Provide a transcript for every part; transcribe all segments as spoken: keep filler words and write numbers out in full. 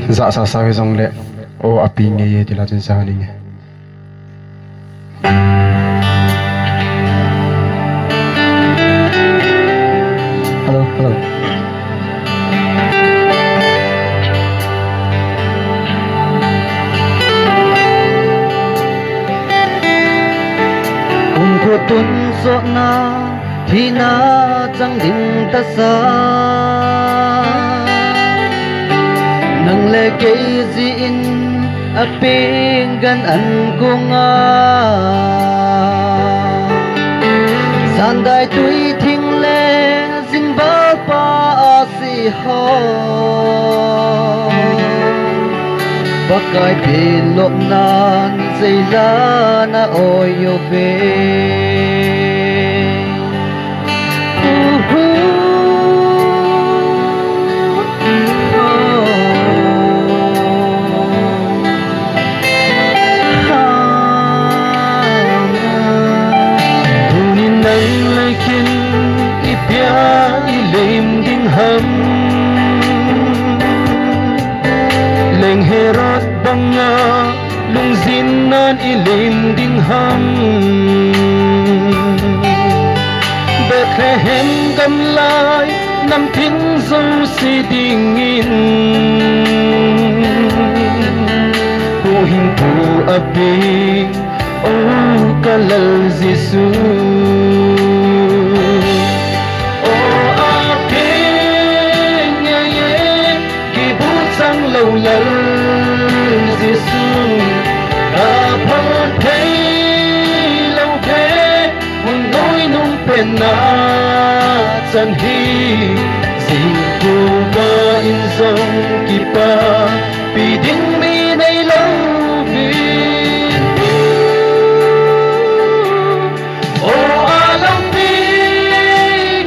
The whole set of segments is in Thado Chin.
Jahsa sa hijongle, o api ngei e ti la chun sa ninge. Hello, hello. Kumkho tun sotna, thina chang ding tasa. Nang le kei jin a ping gan an kunga. Sandai tui thing le jingbalpa a si ho. Pakai pelopnan seilana oi uve. Tunin nang le kei in ipia i lem ding ham? Leng Herod banga lungjinnan i lem ding ham? Bethlehem gamlai namtin jouse dingin huhhingpu a peng, o ka Lal Jesu. O a peng ngei e, kibu chang lou Lal Jesu, ka phal thei lou ve, mun noi nung penna chan hi, jingkah in jong kipah pi ding mi nei lou vin. O a lampi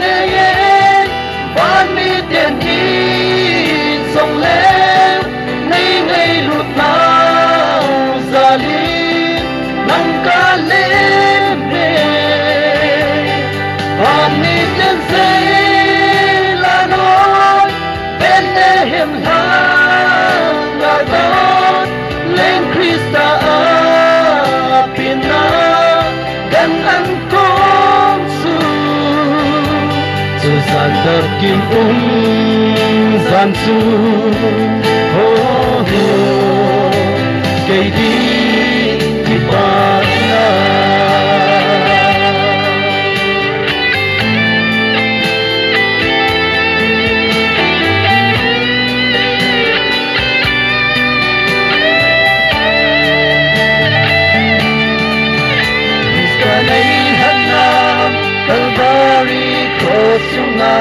ngei e, van miten in jong le, nei ngailut nau jal in nang ka lem e. Van miten seilana oi, Bethlehem lang a don, Leng Christa a pina, gan an kong su. Chu jan dap kim um jan chu, ho, ho, kei ding kipana. Christa nei hatna Calvary cross chunga,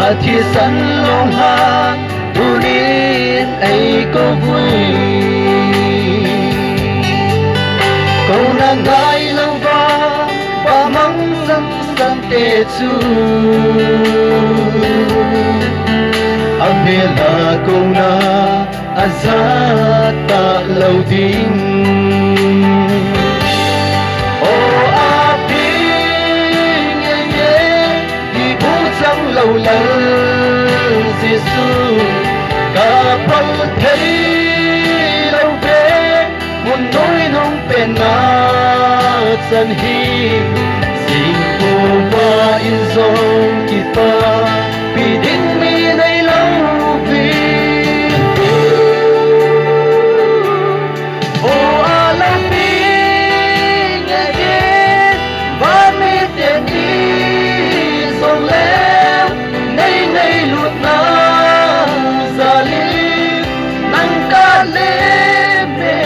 a thisan lunghan tunin ei kou uvin. Kouna ngai louva, va mang sang sangte chu a vela kouna a jat ta lou ding. O a peng ngei e, kibu chang lou Lal Jesu, ka phal thei lou ve, mun noi nung penna chan hi, jingkah in jong kipah pi ding mi nei lou vin. O a lampi ngei e, van miten in jong le, nei ngailut nau jal in nang ka lem e.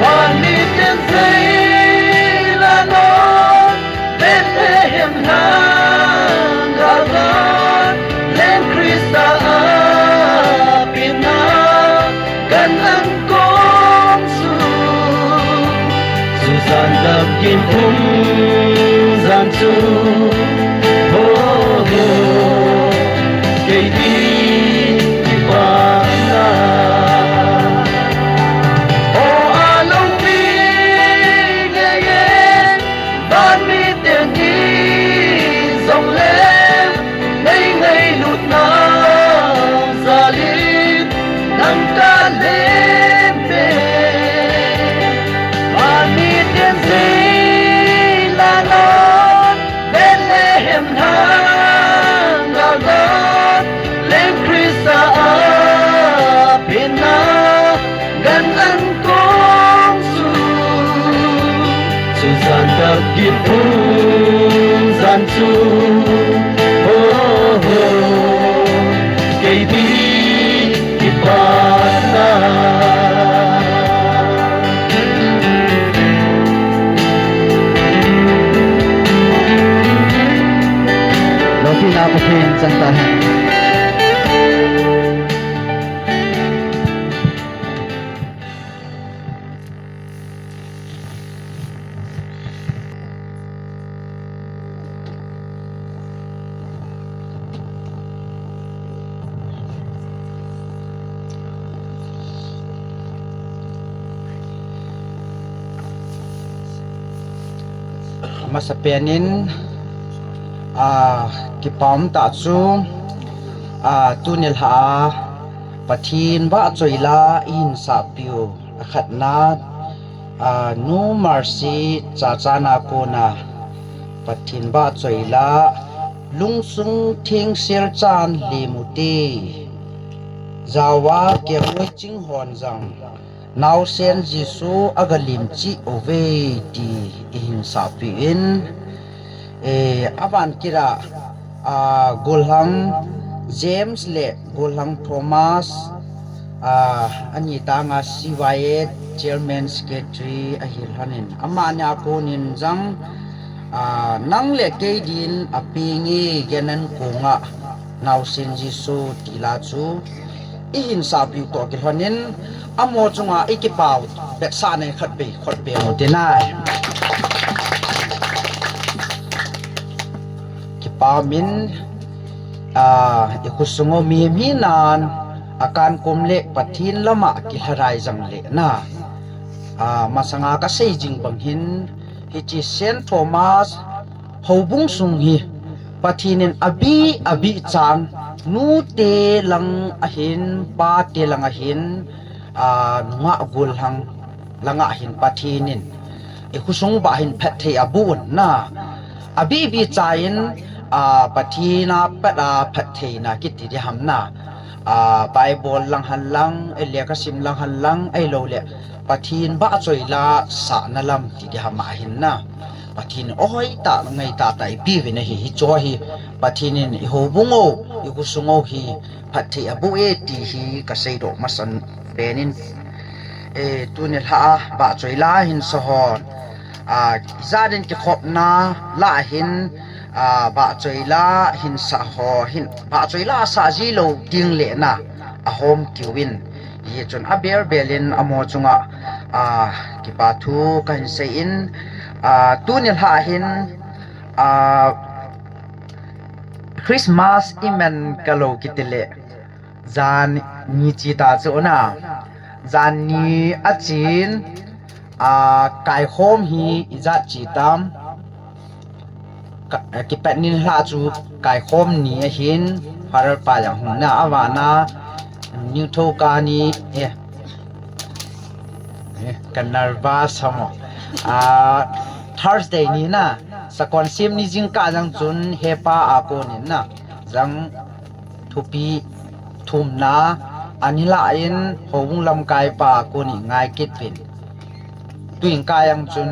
Van miten seilana oi, Bethlehem lang a don, Leng Christa a pina, gan an kong su. Chu jan dap kim um jan chu, ho, ho, kei ding kipana. O a lampi ngei e, van miten in jong le, nei ngai Zan chu, oh, oh, kei bi kipana. Lopina Pathen chang tahen. Amasapen in, ah, kipah tah chu, ah, tuni lha a Pathen vahchoi la ihin sahpiu. Akhatna, ah, Nu Mercy Chachana kona Pathen vahchoi la, lungsung thengsel chan lemu te, jaoa kelngoi ching hon jong, naosen Jesu aga lim cheh uve ti ihin sahpiu in, eh, aban kit a, ah, Golhang James le Golhang Thomas, ah, ani tanga C Y A Chairman Secretary ahi lhonin, amani a konin jong, ah, nang le kei din a peng e, Gen An Kong a naosen Jesu ti la chu ihin sahpiu toh kilhonin, amaho chunga i kipah u betsahna khat bei khut beng u te nai. Kipah min, ah, i khosung u mihem hinan, akan kom le Pathen lama kilharai jang le na. Ah, masanga kasei jing bang hin, hiche Saint Thomas houbung sung hi Pathen in abih abih chan, nute lang ahin, pate lang ahin, ah, nungah golhang langa hin Pathen in i khosung uva hin phatthei aboh un na. Abih bih chan, ah, Pathen a pat a phattheina kiti diham na. Ah, Bible lang hen lang, eh, lekhasim lang hen lang, ahilou le Pathen vahchoi la sahna lam ti diham ahin na. Pathen in ahoitah, ngaitah tah ipi uvin ahi, hiche hi Pathen in i houbung u, i khosung u hi phatthei aboh e ti hi kasei doh masapen in, eh, tuni lha a vahchoi la hin sa hon, ah, ijat in kikhopna la hin, ah, vahchoi la hin sa ho hin, vahchoi la sa ji lou ding le na ahom kiu in, hichun abel bel in amaho chunga, ah, kipathu kahin sei in, ah, tuni lha hin, ah, Christmas iman kalou kiti le, jan ni chi ta chu na. Jan ni a chin, ah, kaikhom hi ijat chi tam. Ka, eh, kipat ni lha chu kaikhom ni ahin, Father pa jong hung na, avana, ningthou kah ni, eh, eh, ka nervous ham o. Ah, Thursday ni na, sakon sim ni jingkah jong chun hepa a konin na, jang thupi thumna, ani la in houbung lamkai pa koni ngai kit uvin. Tuin kai jong chun,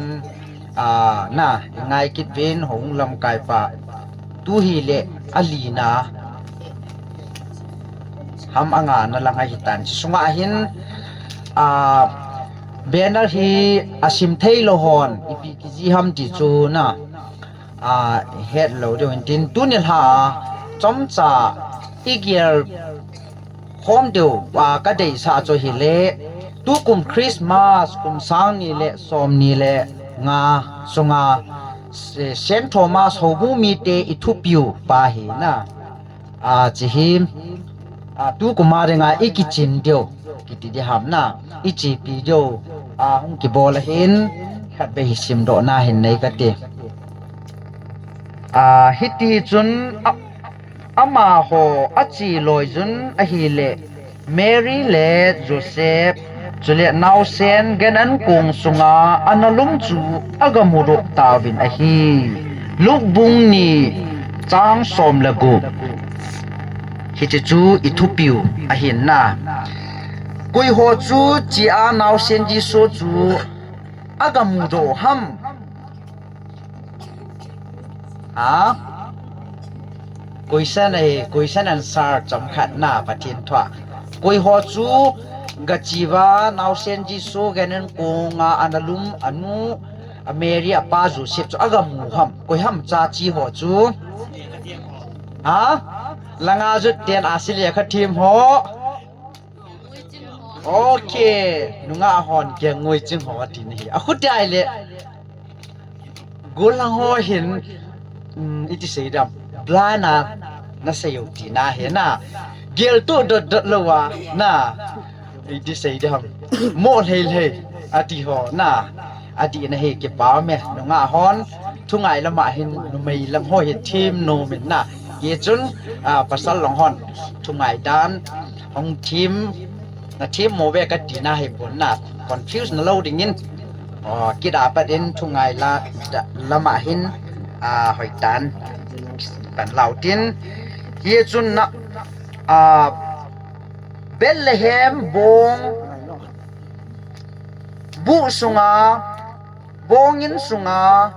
ah, na, ngai kit uvin houbung lamkai pa. Tu hi le alina ham angana lang ahi tan. Hiche sunga hin, ah, banner hi asim thei lou hon, ipi kiji ham ti chu na. Ah, het lou diu hin tin, tuni lha a chomcha i gel khom diu, ah, ka deisah chu hile, tukum Christmas kum sang ni le som ni le nga sunga, eh, Saint Thomas houbung mite i thupiu pa hi na. Ah, hiche hi, ah, tukum a dinga i kichin diu, kiti diham na, i chepi diu, ah, hung kibol ahin, khatvei hi simdohna hin nei kate. Ah, hiti chun, ah, amaho ache loi jun ahile, Mary le Joseph, chule naosen Gen An Kong sunga ana lum chu aga mudoh tauvin ahi. Luke bung ni chang som le gup. Hiche chu i thupiu ahin na. Koi ho chu che a naosen Jesu chu aga mudoh ham? Ha? Question ahi, question answer chomkhat na Pathen thua. Koi ho chu gachiva, naosen Jesu, Ganan konga analum, anu, a Mary, apa Joseph chu agamu ham. Koi ham cha chi ho chu. Ha? Langa jut ten a sile khathim ho. Okay. Nungah hon kengui ching ho ati nahi. Akhuti ai le. Golang ho hin, um, iti seidam, blana, na seiu tina he na. Gel tu dot dot lowa, na. Iti seidam. Mo lhei lhei, ati ho, na. Ati nahi kipah me, nungah hon, thungai lama hin, numei lam ho hi thim nomin na. Hichun, ah, pasal long hon, thungai dan, hong thim, na thim mo ve kati nahi pon na. Confuse nalou dingin. Oh, kida pat in thungai la, da, lama hin, ah, hoitan. Pan lau tin. Hichun na, ah, Bethlehem bong, bu sunga, bongin sunga,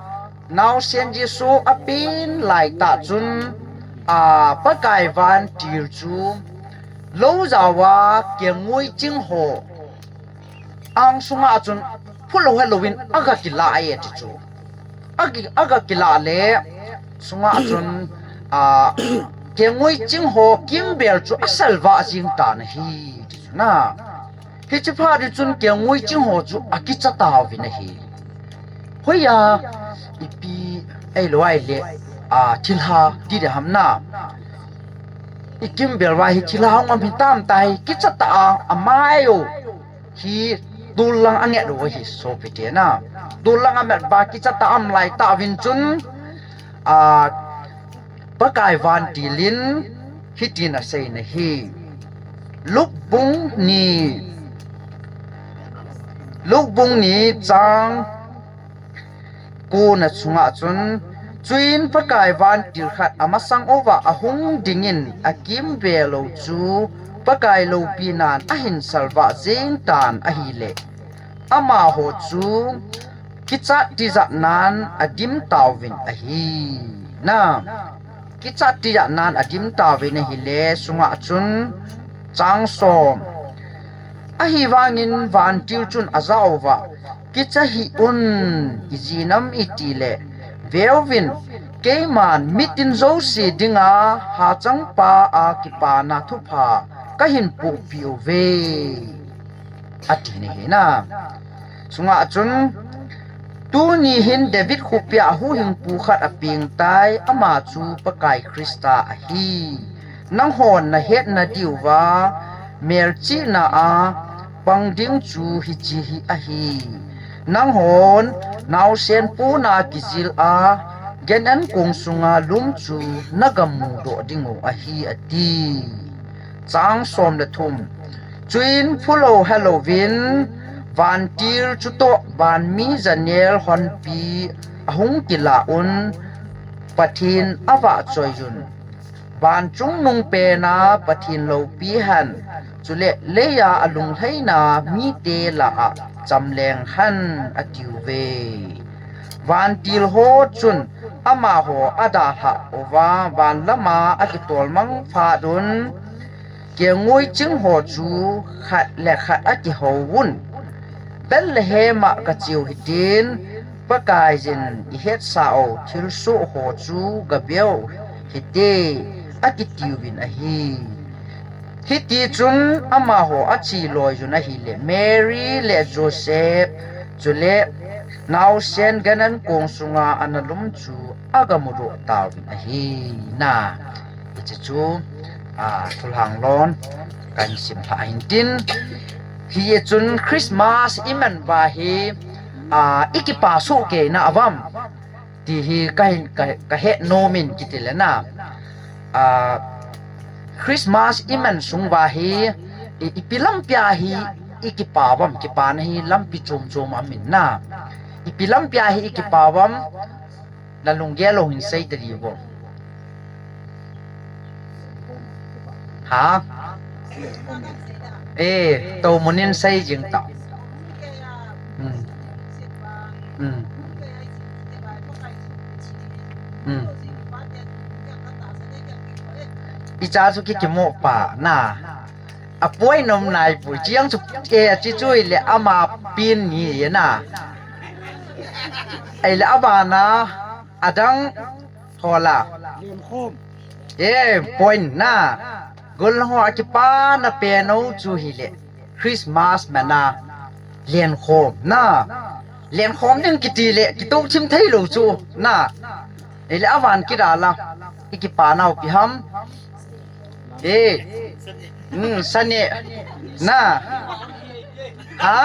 naosen Jesu apen laitah chun, ah, Pakai vantil chu, lou jaova, kengui ching ho, ang sunga chun, phulou helouvin, aga kila e ti chu. Agi, aga kila le, sunga chun, ah, kengui ching ho, kimbel chu, asalvah jing tan ahi, ti chu na. Hichi phat chun kengui ching ho chu akicha tauvin ahi. Hoiya, ipi, eilou ai le, a, thilha, ti de ham na. I kimbel vai hi thilha hung um hi tam tai, kicha ta a, amai u. Hi, tul lang anget u hi sopi te na. Tul lang amet ba kicha ta am laitah vin chun, a, Pakai vantilin hitin asei nahi. Luke bung ni, Luke bung ni chang ko na chunga chun, chuin Pakai vantil khat amasang uva ahung dingin akimvel u chu Pakai loupinan ahin salvah jeng tan ahile, amaho chu kichat tijat nan adim tauvin ahi. Na, kichat tijat nan adim tauvin ahile, sunga chun chang som. Ahivangin vantil chun ajah uva, kicha hih un, ijeh inem itile, veuvin, keiman mitin jouse dinga hachangpa a kipana thupha kahin pohpeh uve. Ati nahi na. Sunga chun, tuni hin David khopia huhhingpu khat apeng tai, ama chu Pakai Christa ahi. Nanghon nahet nadiuva, melchihna a pang ding chu hiche hi ahi. Nanghon naosen pona kijil a, gan-an kong sunga lum chu nagamudoh dingu ahi, ati. Chang som le thum. Chuin phulou helouvin, vantil chutoh vanmi janel honpi ahung kilah un, Pathen avahchoi un. Van chungnung pena Pathen loupi hen, chule leiya alunglhaina mite lah a chamleng hen atiuve. Vantil ho chun amaho adalhah uva, van lama akitolmang phat un, kengui ching ho chu khat le khat akihou un. Bethlehem a kacheu hitin, Pakaiyin ihetsah u thilsoh ho chu gaveu hite, akitiuvin ahi. Hitichun amaho ache loi un ahile, Mary le Joseph, chule naosen gan-an kong sunga analum chu agamudoh tauvin ahi. Na, hiche chu, a, thulhang lon kahin simlhah hintin, hichun Christmas iman uva hi, a, ikipa soh kei na avam, ti hi kahin, ka, kahet nomin kitile na. A, Christmas iman sung uva hi, i, ipi lampia hi ikipa uvam, kipana hi lampi chom chom amin na. Ipi lampia hi ikipa uvam, nalunggel u hin sei tadiu vo. Ha? Eh, tou munin sei jing ta. Hmm. Hmm. Hmm. Icha chu kikimo pa na. A point nom nai pu chiang chu e chi chu ile ama pin ni ye na. Ai le abana adang thola. Lenkhom. E point na. Gol ho akipa na pe no chu hile. Christmas mana lenkhom na. Lenkhom ding kiti le kitok chim thei lo chu na. Ile avan kidala. Ikipa nau pi ham. E. Hmm, sane. Na. Ha?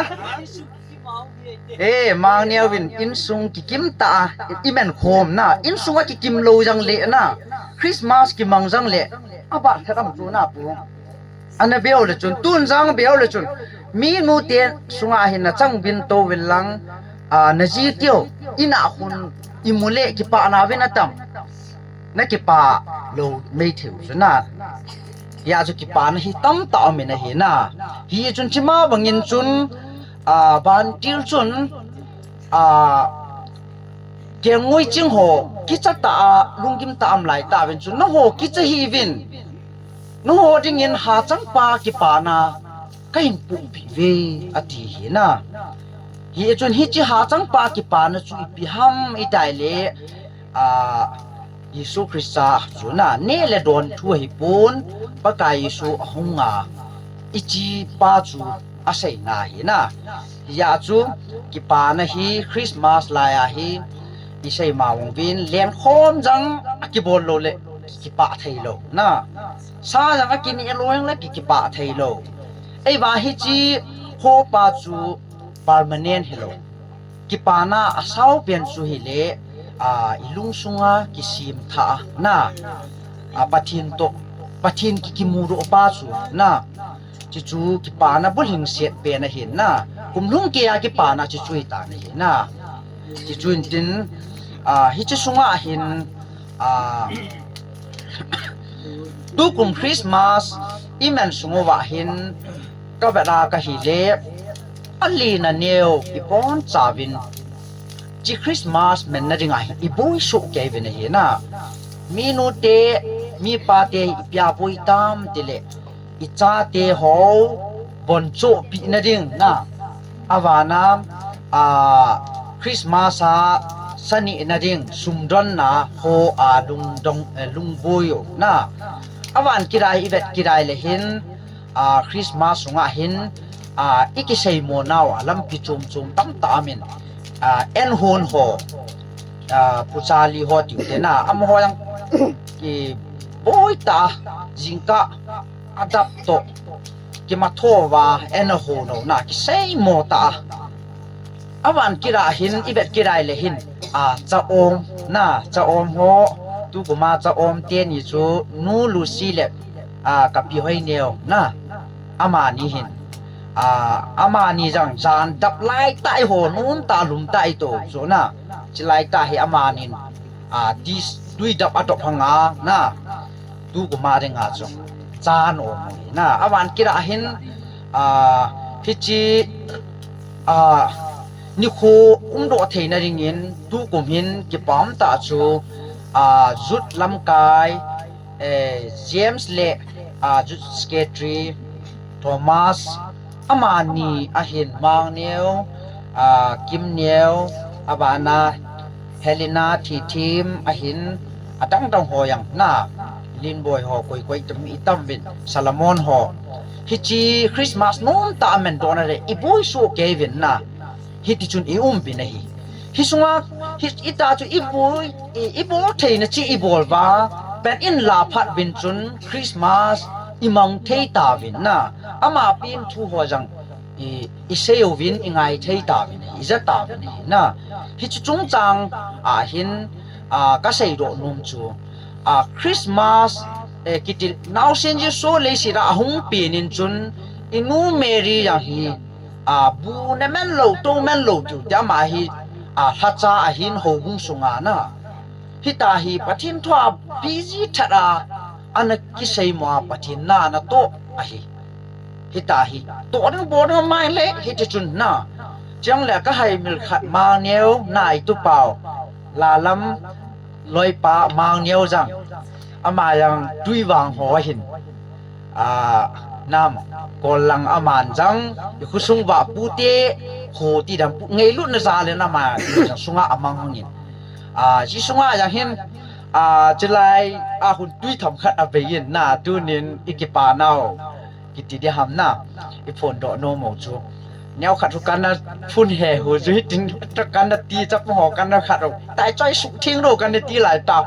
E, Mangneo vin insung kikim ta, imen khom na, insung a kikim lo jang le na, Christmas kimang jang le, aba thadam tu na pu. Ana beo le chun, tun jang beo le chun, mi nu te sunga hin na chang bin to vin lang, a, na ji tio, ina hun, imu le kipa na vin atam. Na kipa lo mei theu chu na. Ya chu kipa na hi tam ta min ahi na. Hi chun chima bangin chun, a, ban til chun, a, kengui ching ho, kicha ta a, lunggim ta am lai ta vin chun, na ho kicha hi vin. Na ho dingin ha chang pa kipa na, ka hin pu pi ve, ati hi na. Hi chun hi chi ha chang pa kipa na chu ipi ham itai le, a, Jesu Christa chu na, ne le don thu hi pun, Pakai Jesu ahung a, ichi pa chu asei na hi na. Ya chu, kipa na hi Christmas lai a hi, isei ma ung vin, lenkhom jang akibol lo le, kipa thei lo na. Sa jang akini lo le, kipa thei lo. Ei va hi chi, ho pa chu, permanent hi lo. Kipana a sao pen chu hi le, a, i lungsunga kisim tha na, a, Pathen to, Pathen ki kimu ro pa chu na, chi chu kipana bulhing set pen ahin na, kum lhung ke a kipana chi chu hi ta na hi na, chi chu in tin, a, hi chi sunga hin, a, Tukum Christmas i men sung uva hin ka vet a ka hi le, a lina neo i pon chavin chi Christmas men na ding a hi i bui su ke vin a hi na. Mi nu te, mi pa te i pia bui tam ti le, i cha te ho bon cho pi na ding na. Avana, a, Christmas a sani na ding sumdon na ho a lungdong, eh, lungboi u na. Avan kidai i vet kidai le hin, a, Christmas sunga hin, a, i kisei mo nau a lampi chum chum tam ta min, a, en hun ho, a, puchali ho tiu te na. Am ho yang i boi ta jingka adap to. Kimatho va, ena ho no na, kisei mo ta. Avan kira hin, i vet kirai le hin, a, cha om, na, cha om ho, tu kuma cha om te ni chu, nu Lucy le, a, ka pi hoi neo, na, ama ni hin, a, ama ni jang, jan dap lai tai ho, num ta lum tai to, chu na, chi lai ta hi ama nin, a, dis, tui dap a dop hanga, na, tu kuma ringa chu, chan om hi na, avan kira hin, a, hichi, a, nikho umdoh theina dingin, tu kum hin kipam ta chu, a, Youth lamkai, eh, James le, a, Youth Secretary, Thomas, amani ahin Mang Neo, a, Kim Neo, abana Helena Thithim ahin, adang dang ho yang na, Linboi ho koi koi tam i tam vin, Solomon ho. Hichi Christmas nom ta amen dona le, i boi su ke vin na. Hiti chun i um vin ahi. Hi sunga, hi, ita chu i boi, i, i bol theina chi i bol va, pen in la phat vin chun Christmas i mang thei ta vin na. Ama pin thu ho jang i, i sei uvin i ngai thei ta vin, i ja ta vin na. Hichu chungchang a hin, a, ka sei doh nom chu, a, Christmas, eh, kiti naosen Jesu leiset a ahung pen in chun i nu Mary jang hi, a, bu ne men lo, to men lo, tu te ama hi, a, lhacha ahin houbung sunga na. Hita hi Pathen thu a busy that a, ana kisei mo a Pathen na ana to ahi. Hita hi, to ding bo ding mai le, hiti chun na. Chiang le ka hai mil khat Mang Neo na i tu pau. La lam loi pa Mang Neo jang. ama jong tui vang ho hin, a, nam, kol lang aman jong, i khosung vahpu te, kho ti dam pu, ngailutna jal in ama jong sunga amang hung in. A, hiche sunga jong hin, a, chulai a hun tui themkhat abei in na, tunin i kipa nau kiti ding ham na, i phondoh nom u chu. Neo khat chu kana phun he u chu hitin, kana ti chap ho kana khat u. Tai choi suk thing lou kana ti lai ta.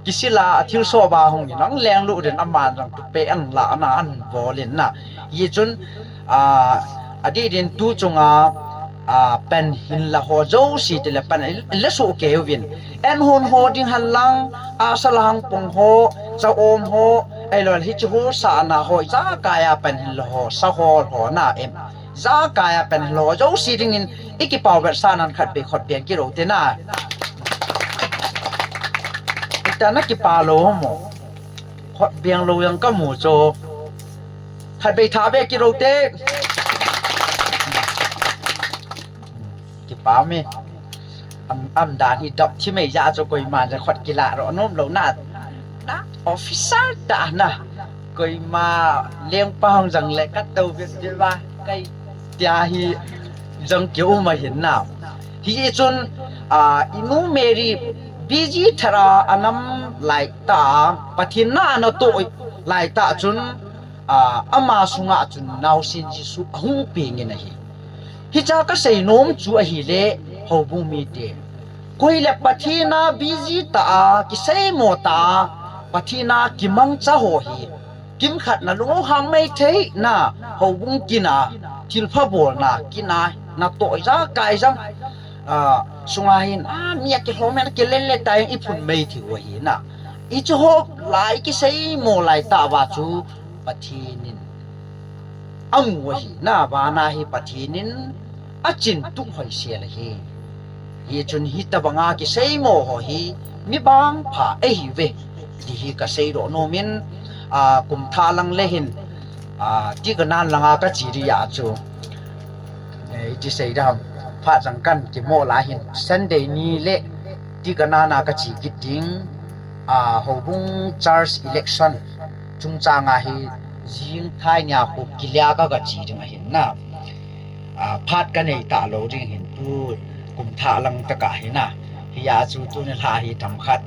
Kisila a thilsoh ba hung in, nang lenglut in aman jong tupe an la ana an bol in na. Hichun, a, adih din tu chunga, a, pen hin la ho jouse tile pen in la soh kei uvin. En hon ho ding hen lang, a, sa la hang pong ho, cha om ho, ahilou le hiche ho sa ana ho, ijakai a pen hin la ho, sa hol ho na em. Ijakai a pen hin la ho jouse dingin, i kipah vetsahnan khat vei khut beng kit u te na. Ita na kipa lou mo. Khut beng lou jong kamu chu. Khat vei tha ve kit u te. Kipa me. Am, am dan hi dop thi mai ja chu koima ja khut kila ro nom lou na. Na officer ta na. Koima lengpa hung jong le ka tou vin vin va kai tia hi jong kium ahin na. Hichun, a, i nu Mary busy thara anam lai ta, Pathen na ana toh lai ta chun, a, ama sunga chun naosen Jesu ahung peng in ahi. Hicha kasei nom chu ahile, houbung mite. Koi le Pathen a busy ta a, kiseimo ta a, Pathen a kimangcha ho hi. Kimkhat na lung u hang mai thei na, houbung kin a, thilpha bolna kin a, natoh ijakai jong, a, sunga hin, a, mi a kilhom in a kilele ta in i phun mai thei u ahi na. Hiche ho lai kiseimo lai ta uva chu Pathen in amu ahi na, vana hi Pathen in achin tup hoisel ahi. Hichun hitabanga kiseimo ho hi mi bangpha ahiuve ti hi kasei doh nom in, a, kum thah lang le hin, a, Tikanan langa kache ding a chu. Eh, iti sei dam, phat jang kan kimo lai hin Sunday ni le Tikanan a kache kit ding, a, houbung church election chungchang a hi jingthai nia khu kilia ka kache ding ahin na. A, phat kanei talou ding hin tu kum thah lang tah a hi na. Hia chu tuni lha hi themkhat,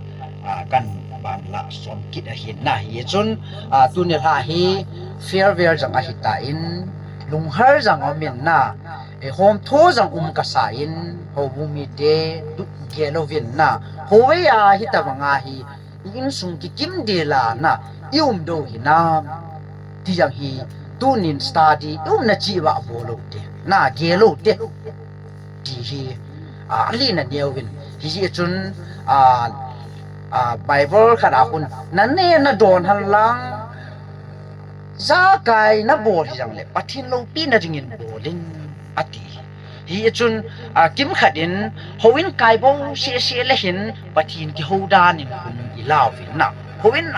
a, kan ban la som kit ahin na. Hichun, a, tuni lha hi farewell jong ahi tan, lunghel jong um in na. E, hom tho jong um kasa in, houbung mite tu gel uvin na. Houve a hitabanga hi i insung kikim dela na, i um diu hinam. Ti jong hi, tunin study, i umna cheh uva bol u te. Na, gel u te. Ti hi, a, alina neo vin. Hichun, a, a, Bible khat a khun, na ne na don hen lang, ijakai na bol hi jong le, Pathen loupina dingin bol in, ati. Hichun, a, kimkhat in, houin kai bou sese le hin, Pathen kihou dan in hun i la uvin na. Houin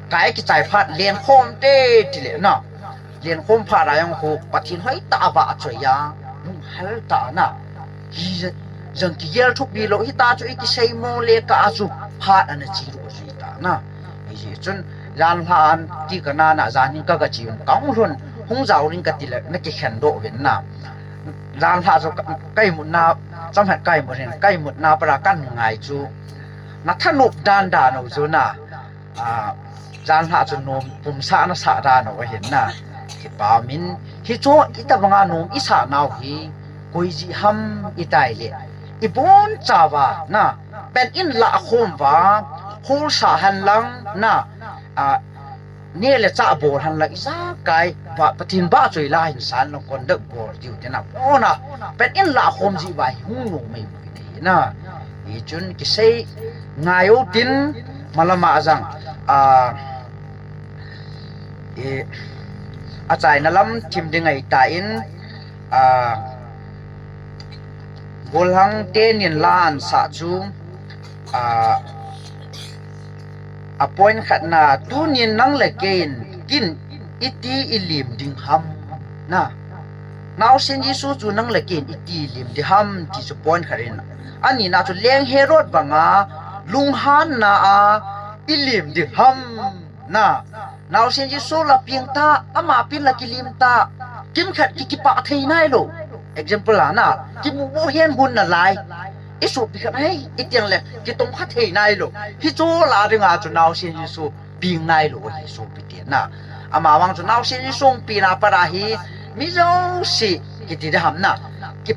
kai kichai phat len khom te ti le na. Len khom phat a jong khu Pathen hoitah a vahchoi a, lunghel tah a na. Hi jong kigel thupi lou, hita chu i kiseimo le kah a chu phat ana che lou jui ta na. Hichun, jan lha an Tikanan a jan in ka, kache un, kahung lhun, hung jao ding kati le, na kikhen doh uvin na. Jan lha chu ka, ka imutna, chomkhat ka imut hin, ka imutna para kan ngai chu. Na thanop dan dan u chu na. A, jan lha chu nom pumsa na sa dan u ahin na. Kipa min, hichu hitabanga nom i sa nau hi, koi jeh ham i tai le. I bonchauva na, pen in la khom uva, hol sa hen lang na, a, ne le chah bol hen lang ijakai, ba, Pathen vahchoi la hin san lang conduct bol diu te na. Bona, pen in la khom jeh uva hi hung nom mai mai na. Hichun kisei ngai u tin, malam a jong, a, e, achaina lam thim ding ahi tan, a, Golhang tenin la an sah chu, a, a point khatna, tunin nang le kei in kin iti i lim ding ham na. Naosen Jesu chu nang le kei in iti i lim ding ham ti chu point khat in. Anina chu Leng Herod banga lunghanna a ilim ding ham na. Naosen Jesu la peng ta, ama peng la kilim ta. Kimkhat ki kipah thei nailou. Example a na, kimu bo hen hun nalai. Isopi khat hei, itiang le, kitong kha thei nailou. Hichu la dinga chu naosen Jesu peng nailou ahi sopi te na. Amavang chu naosen Jesu peng a pat a hi, mi jouse, kiti ding ham na. Ki,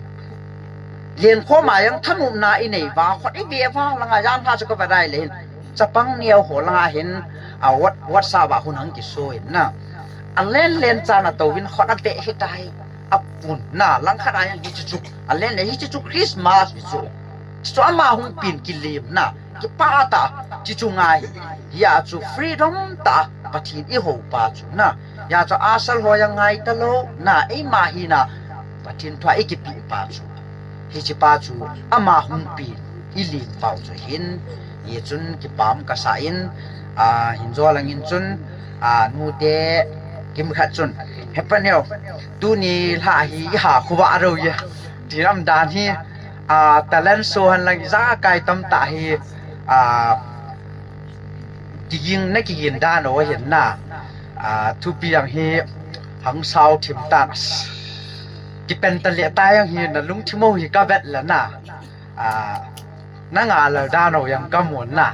lenkhom a jong thanopna inei uva, khut ibe uva, langa jan pha chu ka vadai le hin. Chapang neo ho langa hin, a, What-, WhatsApp a hun hung kiso in na. Alen len chan atouvin khut abeh hitai. Apun na, langkhat a jong hiche chu. Alen le hiche chu Christmas hi chu. Chu ama hung peng kilim na. Kipah tah, hiche chu ngai. Hia chu freedom tah, Pathen ihou pa chu na. Hia chu asal ho jong ngai talou na, eima hina. Pathen thua ikipe pa chu. Hiche pa chu ama hung peng ilim pau chu hin, hichun kipah kasa in, a, hin jo lang in chun, a, nute kimkhat chun, He pa neo, tuni lha hi iha khovah lou e. Ti lam dan hi, a, talent show hen lang ijakai tamtah hi, a, kigin, na kigin dan u ahin na. A, thupi jong hi hung sao thim tan. Kipen ta le ta jong hi nalungthim u hi kavet le na. A, na nga lou dan u jong kamun na.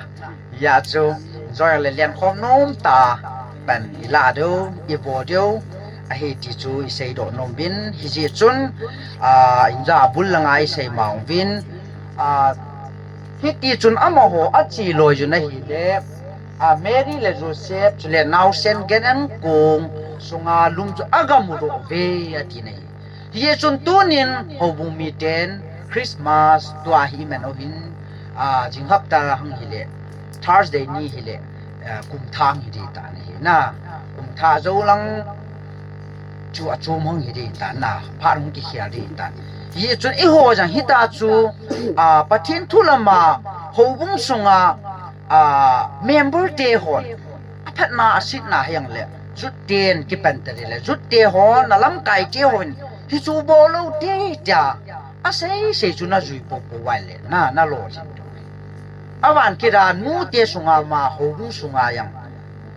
Hia chu, joi le lenkhom nom tah, pan ila diu, ibo diu, ahi ti chu isei doh nom uvin, hijeh chun, a, inja bul langa isei mang uvin, a, hiti chun amaho ache loi u ahile, a, Mary le Joseph, chule naosen Gan Enkong sunga lum chu agamu doh uve, ati ahi. Hijeh chun tunin houbung miten Christmas tua hi iman u hin, a, jing hapta hung hile, Thursday ni hile, a, kumthah hung hi ding tan ahi na. Kumthah jou lang chu achom hung hi ding tan na, phat hung kikhel ding tan. Hijeh chun eiho jong hitia chu, a, Pathen thu lama houbung sunga, a, member te hon aphatna asitna hijongle, youth ten kipan ta ding le, youth te hon, na lamkai te hon, hichu bol lou te tia asei sei chu najui poupou uva ahile, na, nalolhin diu. Aban kit a nute sunga ma houbung sunga jong,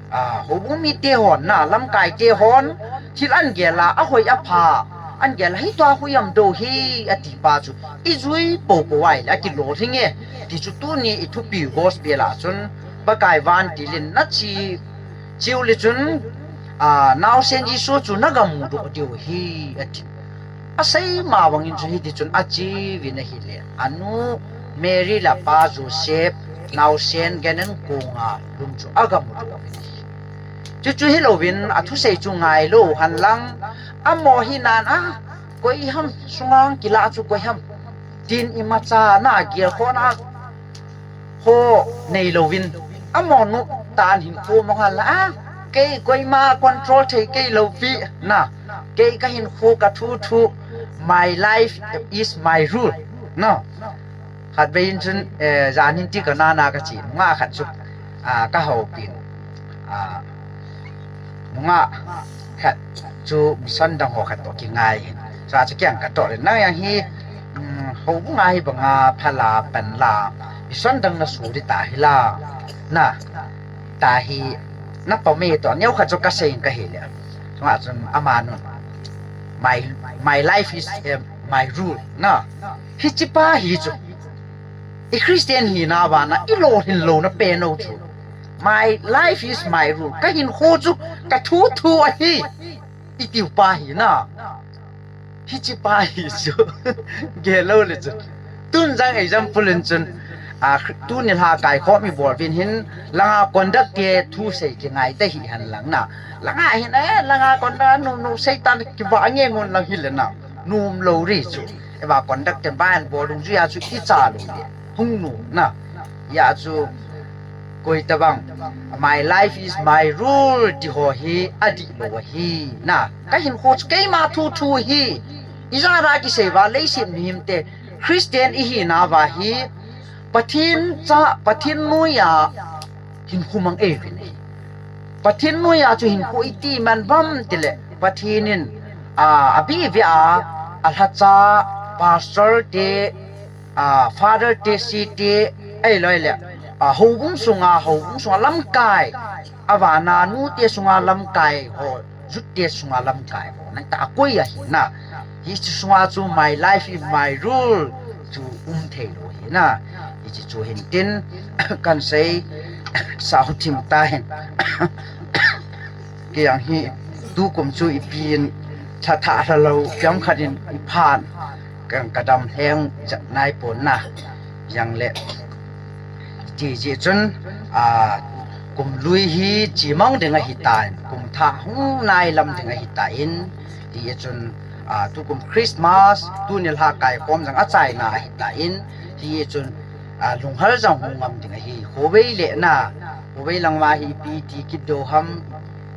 a, houbung mite hon, na, lamkai te hon, thil ahin gel a, ahoi apha, ahin gel a, hitua khu ijem dou hi, ati pa chu, ijui poupou uva ahile, akilolhing e, ti chu tuni ithupi gospel a chun, Pakai vantil in nache, cheu le chun, a, naosen Jesu chu nagamu doh diu ahi, ati. Asei ma bangin chu hiti chun ache uvin ahile, anu Mary le apa Joseph, naosen Gan Enkong a lum chu agamu doh uvin ahi. Chuchu hilouvin athusei chu ngai lou hen lang, amaho hinan a, koi ham, sunga kilah chu koi ham, tin imacha na gelkhohna ho neilouvin, amaho noptah in hinkho mang hen lang, a, kei koima control thei kei lou pi, na, kei kahinkho kathuthu, my life is my rule, na. Khatvei in chun, eh, jan hin ti kana na kache, nungah khat chu, a, kahoupi in, a, nungah khat chu mission dang ho khat toh kingai hin. Chua chu kiang katoh le, nang jong hi, um, houbung a hi banga phala panla, mission dang naso ding tahi la, na, tahi, na pame toh, neo khat chu kasei in kahile. Chua chun amanun, my, my life is, eh, my rule, na. Hiche pa hi chu, i Christian hina vana ilolhin louna pen u chu, my life is my rule, kahinkho chu kathuthu ahi, itiu pa hi na. Hiche pa hi chu, gel lou le chun, tun jong example in chun, a, tuni lha kaikhom ibol uvin hin, langa conduct te thusei kingai ta hi hen lang na. Langa hin, eh, langa conduct nu, nu seitan kivah nge ngun lang hile na, nom lou ri chu. Eva conduct ten ban bol dung jui a chu icha lou le, hung nom na. Hia chu, koi tabang, my life is my rule ti ho hi adih lou ahi, na. Kahinkho chu keima thuthu ahi. Ijat a kisei uva, leiset mihemte, Christian ihina uva hi, Pathen cha, Pathen noiya hinkho mang eiuvin ahi. Pathen noiya chu hinkho iti man uvam tile, Pathen in, a, abeh beh a, alhacha, pastor te, a, Father te, si te, ahilou le, a, houbung sunga, houbung sunga lamkai, avana nute sunga lamkai ho, youth te sunga lamkai ho, nang ta akoi ahi na. Hiche sunga chu my life is my rule chu um thei lou hi na. Hiche chu hin tin, kan sei, sao thim ta hin. Kei jong hi tukum chu ipi in thatha lha lou, piam khat in iphan, kan ka dam lheng jat nai pon na. Jong le ti ji chun, a, kum lui hi chimang ding ahi tan, kum thah hung nai lam ding ahi tan, ti chun, a, tukum Christmas, tuni lha kai khom jong achaina ahi tan, ti chun, a, lunghal jong hung ngam ding ahi, khovei le na, khovei lang ma hi ipi ti kit diu ham,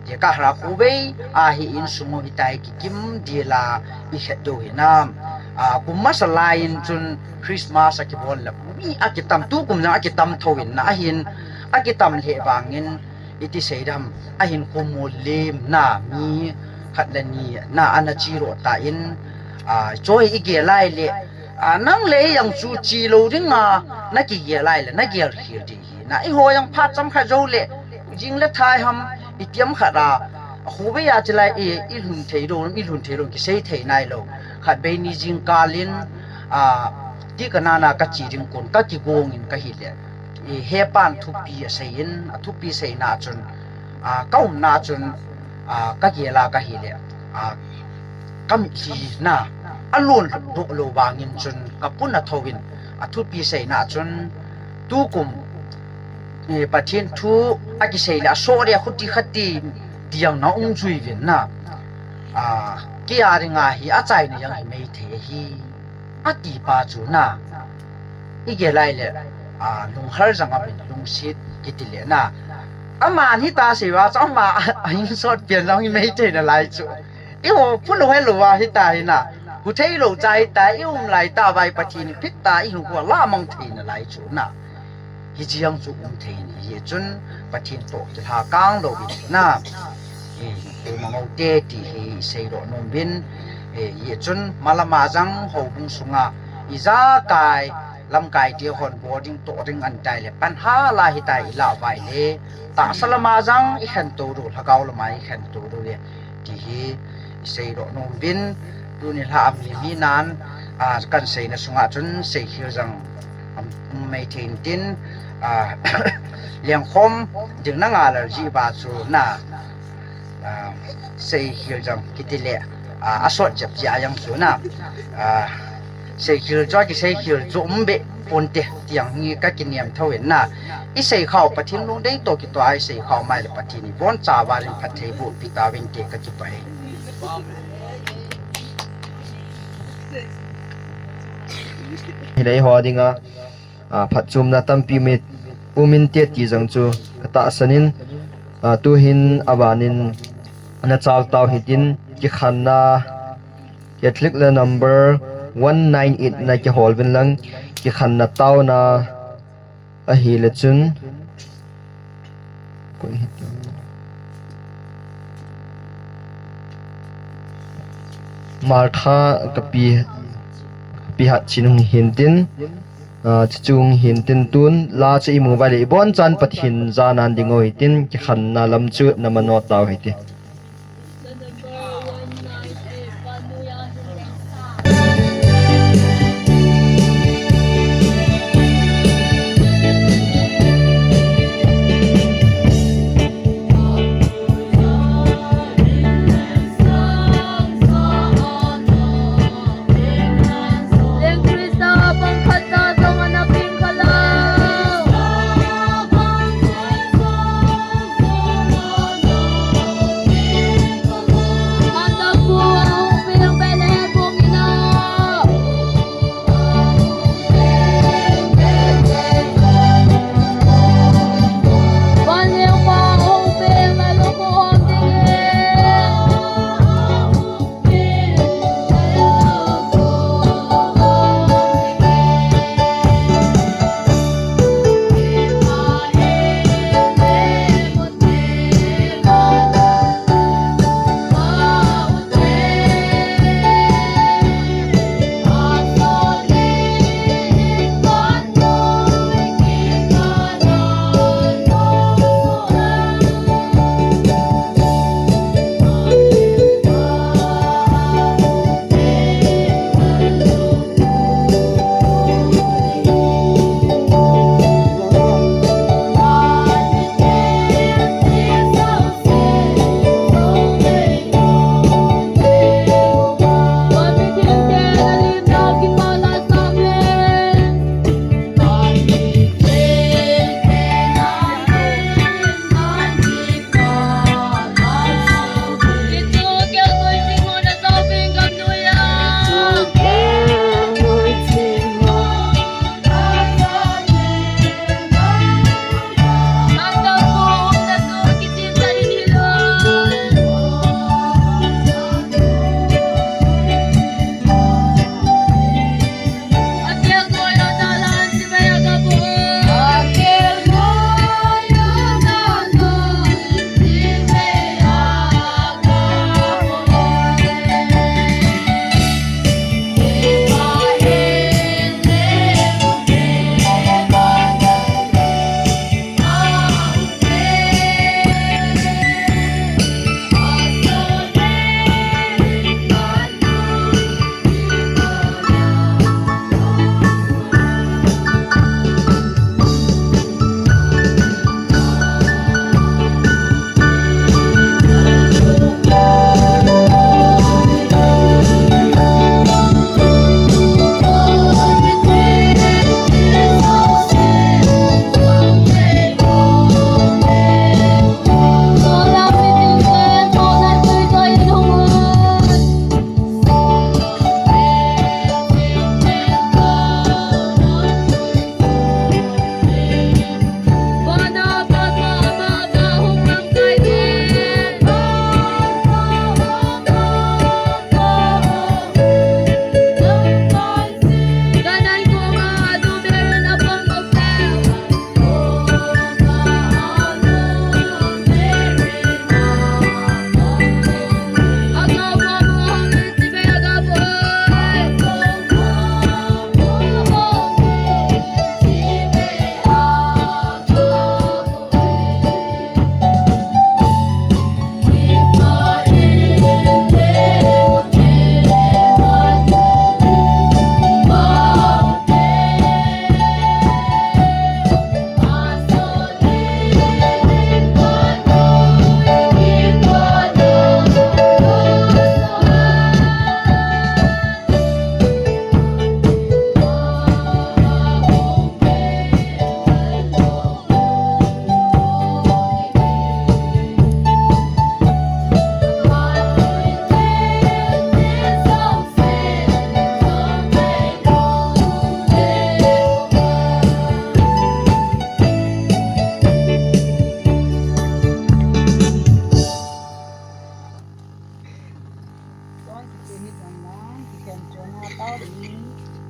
Ti ka hra khovei, a hi insung u hitia kikim dila i het diu hinam. A, kum masa lai in chun Christmas akibol le, mi akitam, tukum jong akitam thou in na, ahin akitam lheh vangin iti sei dam, ahin khomu lim na, mi khat le ni na ana chi ro ta in, a, choi i gel lai le, a, nang le jong chu chi lou ding a, na kigel lai le, na gel khel ding. Na, eiho jong phat chomkhat jou le, jing le thai ham, itiam khat a, khovei a chilai, i, i lhun thei lou, i lhun thei lou, kisei thei nai lou. Khatvei ni jingkal in, a, ti ka nana ka chi ding kon, ka kigong in ka hi le. I hepan thupi asei in, athupi seina chun, a, ka umna chun, a, ka gel a ka hi le, a, ka mitlhi na, alon doh lou vangin chun, ka pun athou in, athupi seina chun, tukum, eh, Pathen thu akisei le, aso le, akhuti khati, tiang na um jui vin na, a, kei a dinga hi, achaina jong hi mei thei ahi. Ati pa chu na, i gel lai le, a, lunghal jong amin lungset kiti le na. Aman hitia sei uva chu ama a, a insot pian jong hi mei thei nalai chu. I ho phulou helou va hitia hi na. Hu thei lou cha hitia i um lai tah vai Pathen phet ta i hung khu la mang thei nalai chu na. Hiche jong chu um thei ni hi chun Pathen toh kilha kang lou hi na. Eh, khu mangou te ti hi seidoh nom uvin. Eh, hi chun malama jong houbung sunga ijakai lamkai te hon boarding toh ding anti le pan hala hitia i lah uva le. Tahsa lama jong i khen tou diu, lhagao lama i khen tou diu le. Ti hi i seidoh nom uvin, tuni lha a mi mi nan, a, kan seina sunga chun seikhel jong, um, mei thei in tin, a, lengkhom ding na ngal ji ba chu na, a, seikhel jong kiti le, a, asot jep jia jong chu na, a, Seikhel chu, kiseikhel chu um be ponte, tiang hi ka kinem thou in na. I seikhao Pathen lungdei toh kitoh a i seikhao mai le Pathen in iboncha val in phatthei boh pi tauvin te ka kipah e. Hilai ho dinga, a, phatchomna tampi um inte ti jong chu ka tahsan in, a, tuhin aban in na chal tau hitin kikhenna Catholic le number one nine eight na kihol uvin lang, kikhenna taona ahile chun, Martha ka pi, ka pi hat chin hung hin tin, ah, chu chung hin tin tun la chu i mu vai le i bon chan Pathen jana ding u hitin kikhenna lam chu na manot tau hite.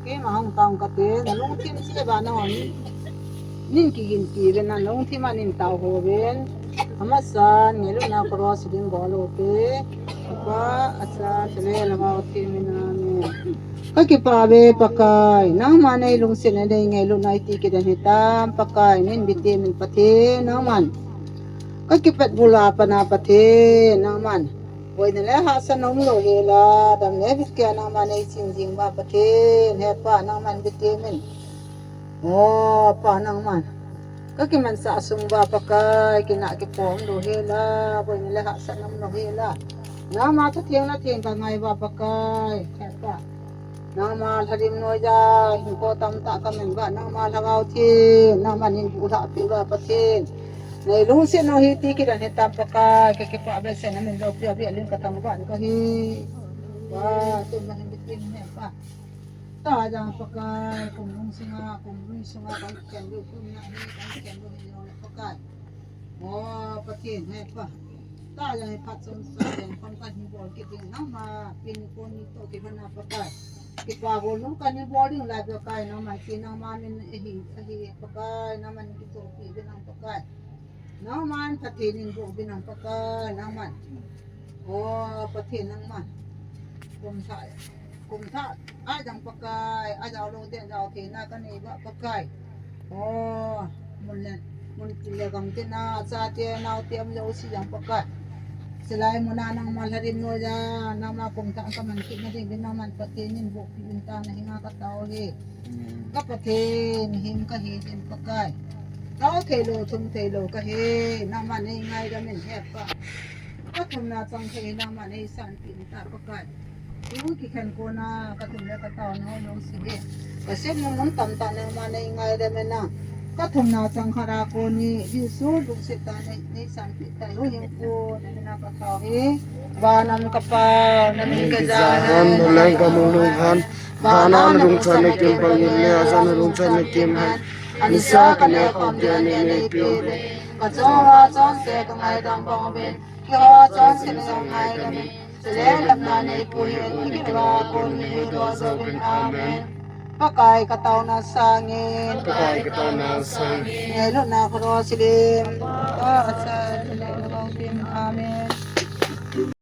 Kei ma hung tao kate, na lungthim cheh uva na hon. Nin kiginpi uvin, na lungthim a nin tao hon. Amasan, ngeilutna cross lim bol u te. Kipah, Asa, Chule, Lhagao Theng min, amen. Kakipah uve Pakai, nangma nei lungsetna nei ngailutna iti kit ahi tam Pakai, nin bite min Pathen, nangman. Kakipat bula pana Pathen, nangman. Boina le hahsatna umlou hela, dam le bit kia nangman nei ching jing uva Pathen, he Pa nangman bite min. O Pa nangman. Kakimansah sung uva Pakai, kinah kipo umlou hela, boina le hahsatna umlou hela. Nangma thutheng na theng kangai uva Pakai, he Pa. Nangma lhadim noiya, hinkho tamtah kaman uva, nangma Lhagao Theng, nangman hin bulhah peh uva Pathen. Nei lungset nau hi ti kit ahi tam Pakai, kakipah behseh namin loupi a bia lim katang uva kahi. Wa, tun ma hin bitin he Pa. Taja Pakai, kum lung sunga, kum lung sunga, kan ken lu kum na hi, kan ken lu hi lo Pakai. O Pathen he Pa. Taja hi phat chom sa, ken kon kan hi bol kit ding nangma, pin ko ni to kibana Pakai. Kipa golnu kan hi bol ding lai Pakai, nangma ki nangma min ahi, ahi Pakai, nangma min kitohpi uvin nang Pakai. Nangman Pathen in boh uvin nang Pakai, nangman. O Pathen nangman. Kum thah, kum thah, a jang Pakai, a jao lou te jao theina kanei uva Pakai. O, mun le, mun le gam te na, chate, naote, umlou si jang Pakai. Chulai muna nangma lhadim noiya, nangma kum thah kaman kit na ding uvin nangman Pathen in bohpi uvin ta na hinga katao hi. Ka Pathen, hing kahi jin Pakai. Tao theilou, thum theilou kahi, nangman nei ngaidam in he Pa. Ka thumna chang thei, nangman nei sanpeh in ta Pakai. Tu kikhen kona, ka thum le ka tao na hon lou si he. Ka sem nung nung tamtah nangman nei ngaidam in na. Ka thumna chang khat a kon hi, Jesu lungset tah nei, nei sanpeh ta lou hinkho, nei na ka tao hi. Vana um ka Pa, na min kijahan, na lenggam um lunghan. Vana lungchan na kim bangin le, ajan lungchan na kim hen. Anisa ka ne khom dia nei nei peh uvin. Ka chonga chonse ka ngaidam bang uvin. Keiho chonse nei ngaidam in. Chule lamna nei pu hen, kikit uva kon hi doh jouvin. Amen. Pakai ka taona sangin. Pakai ka taona sangin. Ngailutna cross lim. Pa, Asa,